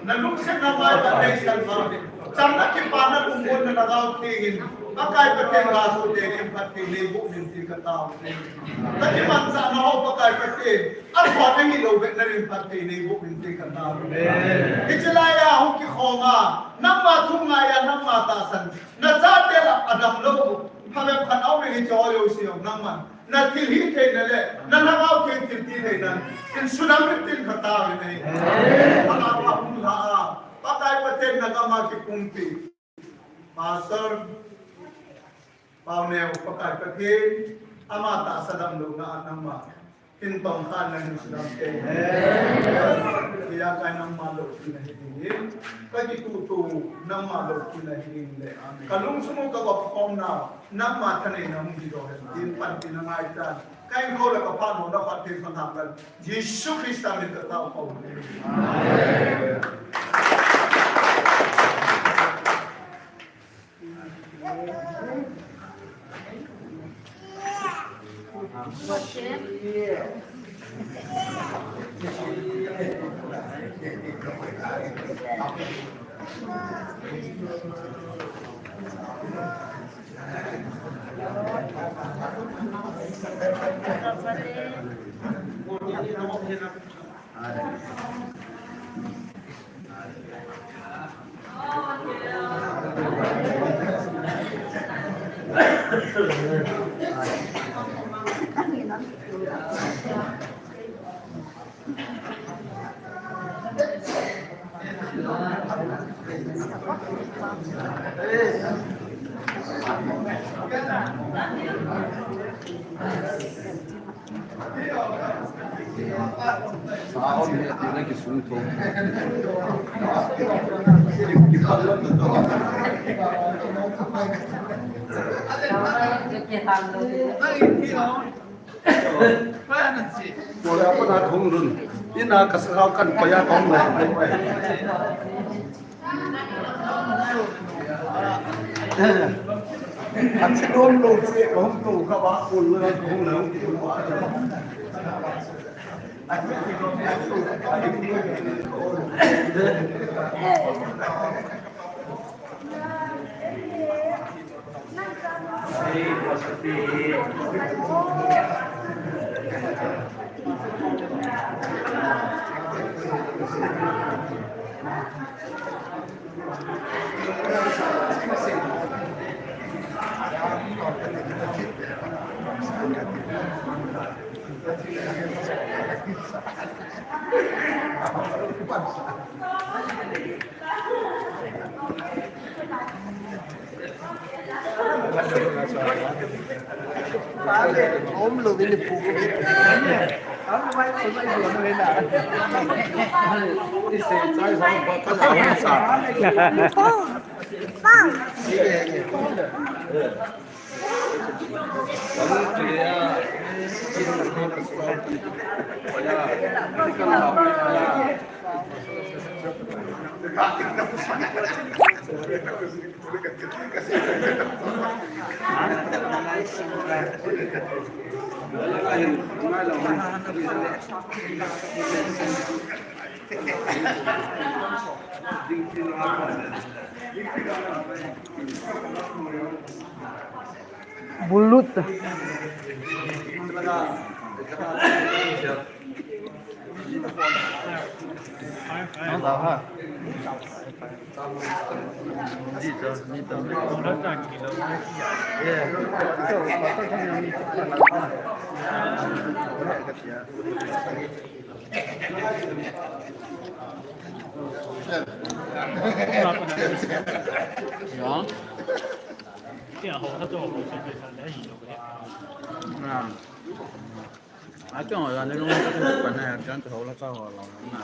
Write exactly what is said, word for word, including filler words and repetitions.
Na lungsetna mai ka nei san ba. Chamna kipana lungmonna na gao thengin. Pakai Pathen ga so te kem Pathen nei boh min ti ka tao. Ka kimanchahna ho Pakai Pathen. Athua na hilou beh na ring Pathen nei boh min ti ka tao. Hiche laiya hung kikhoma. Nangma thu ngaiya nangma tahsan. Na chate la adam lou. Phabep khat au me hiche ho jouse jong nangman. Na thilhih theina le, na lhagao thil thil ti theina, in sudam in tin khat tauvin ahi. Ama pa hung lha a, Pakai Pathen na gam a kipumpi. Pastor, Pauneo, Pakai Pathen, ama tahsa damlouna a nangma. Hin tong khan na hin sudam te. Hiya kai nangma lou tin ahi ding. Ka kitutu nangma lou tin ahi ding le. Ka lungsung u ka gop khom na. Nangma thaneina hung hi doh hen, tin panpina ngai tan. Ka inko le ka pha nom na khat thei khat ham kan. Jesu Christa min ka tao ko. Amen. Sa hon ni ati na kisung tho. Pole apa na thong dun. Ina ka sa kan pa ya thong na. A thi lom lo che, lom to ka ba ko lo na ko lo. Om lo vin pu. Bulut. Ja. Ja. A chong la ni lung ka pa na ya kan to la ka ho la na.